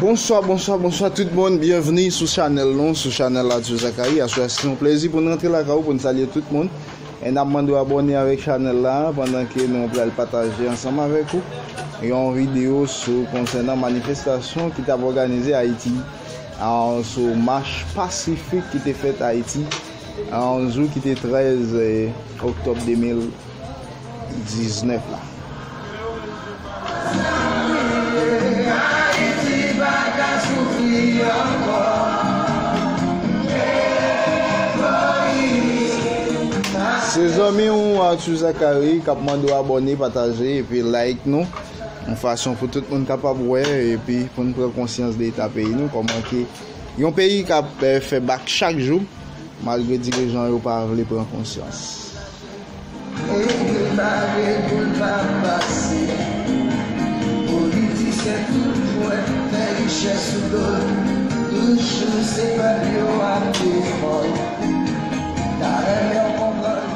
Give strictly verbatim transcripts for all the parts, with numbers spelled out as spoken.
Bonswa, bonswa, bonswa tout moun. Byenvni sou chanèl nou, sou chanèl Arthur Zacharie. Aswè, se yon plezi pou n rantre lakay ou, pou n salye tout moun. E n ap mande w abòne avèk chanèl la, pandan ke nou pral pataje ansanm avèk ou yon videyo sou, konsènan manifestasyon ki t ap òganize Ayiti, a, sou mach pasifik ki te fèt Ayiti, a, yon jou ki te trèz, eh, oktòb de mil diznèf la. Se zanmi w Arthur Zacharie k ap mande w abòne, pataje epi like nou. Yon fason pou tout moun kapab wè epi pou n pran konsyans de eta peyi nou, kòman ke yon peyi k ap, eh, fè bak chak jou, malgre dirijan yo pa vle pran konsyans. Ede l bare pou l pa pase. Politisyen tout jwèt fè richès sou do l. Toujou se pèp yo ap defann. Ta renmen w konprann.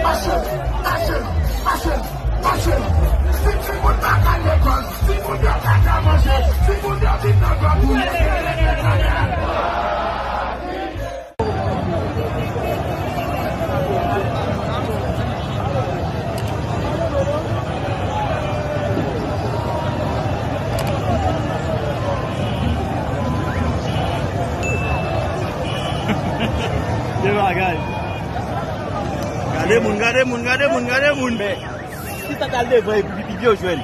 Mache, mache, mache, mache. Si timoun pa ka al lekòl, si moun yo pa ka manje, si moun yo vin nan gang, nou leve leve kanal. De bagay. Gade moun, gade moun, gade moun, gade moun. Men, si sa t al devan epi pitit yo jwenn.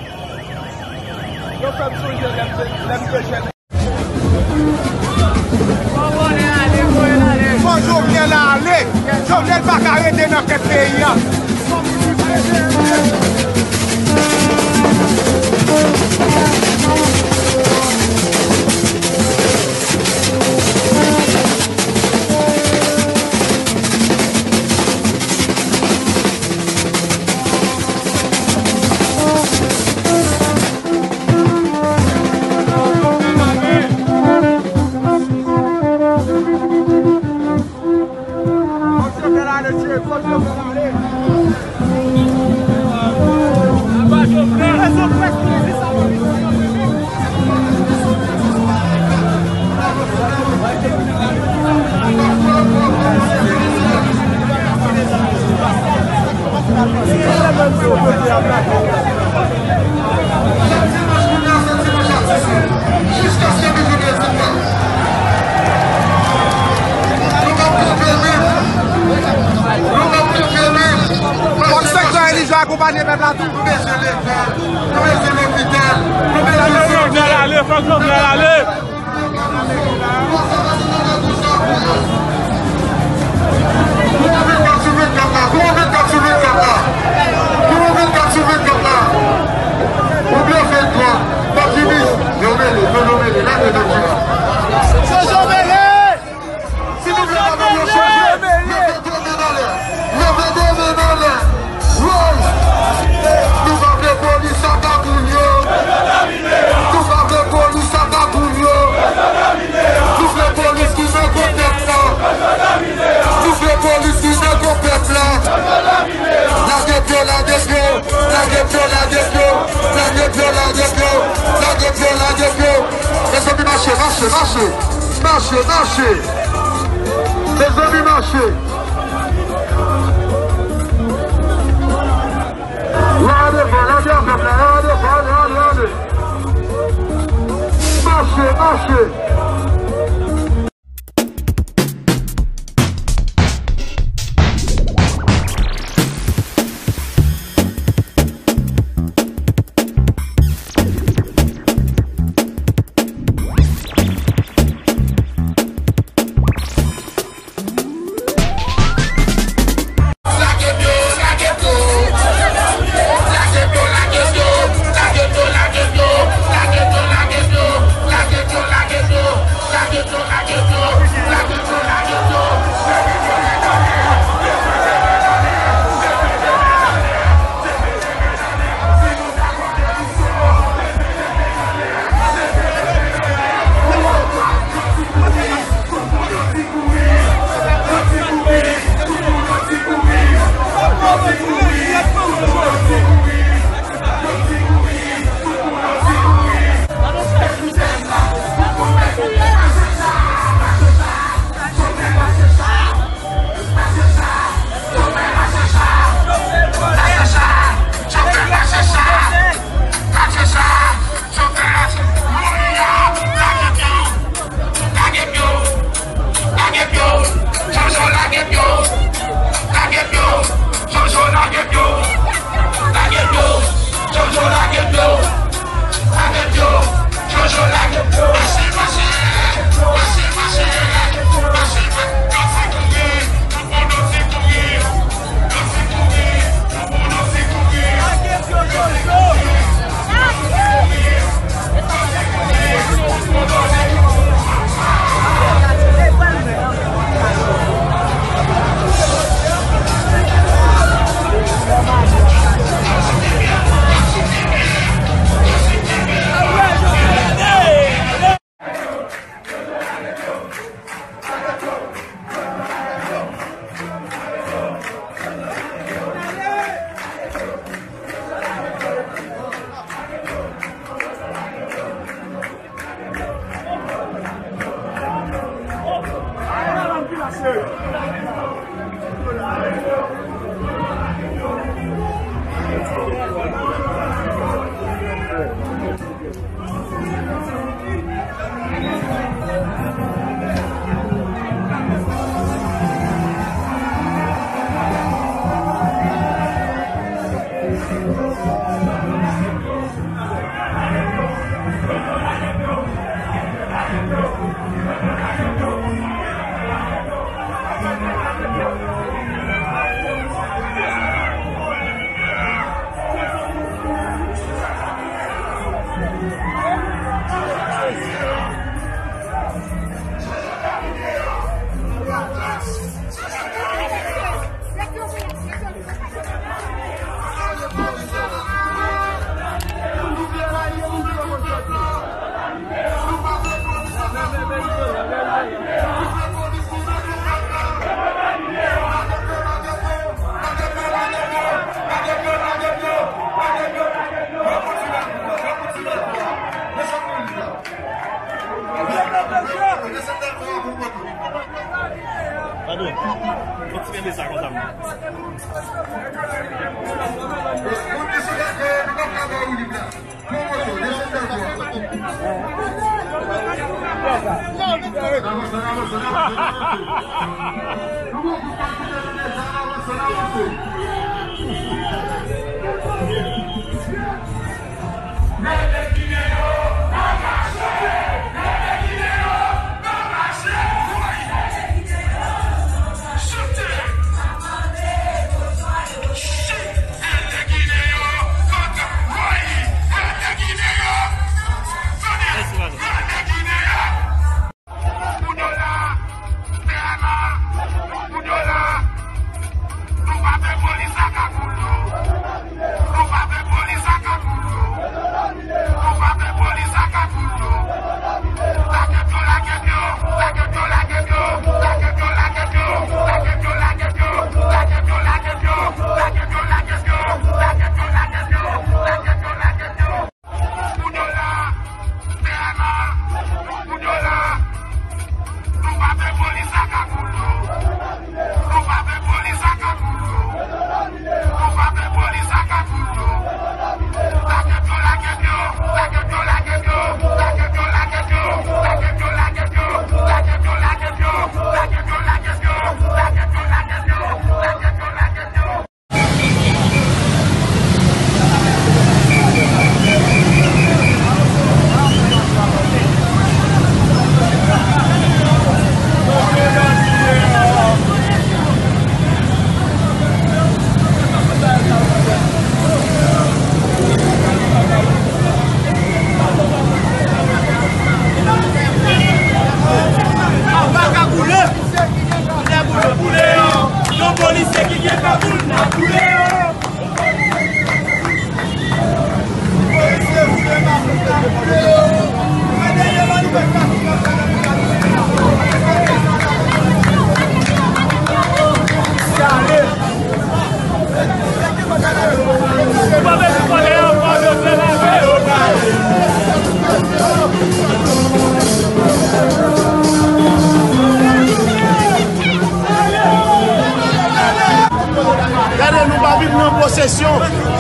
Yo fè m sonje lè m te, lè m te jèn. Fò Jovenel ale. Jovenel pa ka rete nan tèt peyi a. Fòk sektè relijye akonpanye pèp la tou. Nou bezwen lekòl, nou bezwen lopital, nou bezwen sèvis. Fòk Jovenel ale, fòk Jovenel ale. Nou vennkat sou vennkat la, nou vennkat sou vennkat la, nou vennkat sou Jojo mele! Si nou vle bagay yo chanje, leve de men anlè. Leve de men anlè. Woy! Nou pa vle polis ak akoul yo. Nou pa vle polis ak akoou yo. Nou vle polis ki nan kò pèp la. Nou vle polis ki nan kò pèp la. Lage pye w, lage pye w, lage pye w, lage pye w, lage pye w, lage pye w, lage pye w, lage pye w. Mezanmi, mache, mache, mache. Mache, mache. Mezanmi, mache. Lage devan, lage avè m la, lage devan, ale, ale, ale. Mache, mache. Padon, fòk ti kenbe sa konsa, mwen.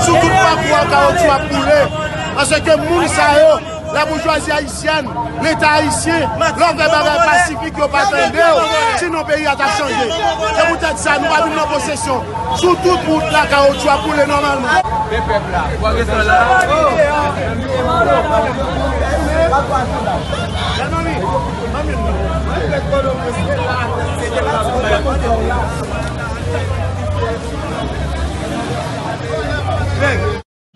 Sou tout pakou an, kawotchou ap boule. Paske moun sa yo, la boujwazi ayisyèn, Leta ayisyen, lè w fè bagay pasifik, yo pa tande w. Sinon, peyi a t ap chanje. Se poutèt sa, nou pa vin nan posesyon. Sou tout wout la, kawotchou ap boule nòmalman. Men pèp la, ou pa gen tan la.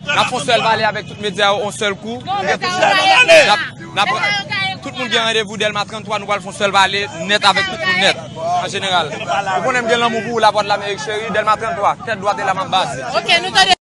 N ap fè yon sèl pale avèk tout medya yo yon sèl kou. N ap, n ap, tout moun gen randevou Dèlma trannntwa, nou pral fè yon sèl pale nèt avèk tout moun nèt, an jeneral. Ou konnen m gen lanmou pou ou, Lavwadlamerik cheri, Dèlma trannntwa, tèt dwat e la m ap bati. Ok, nou tande.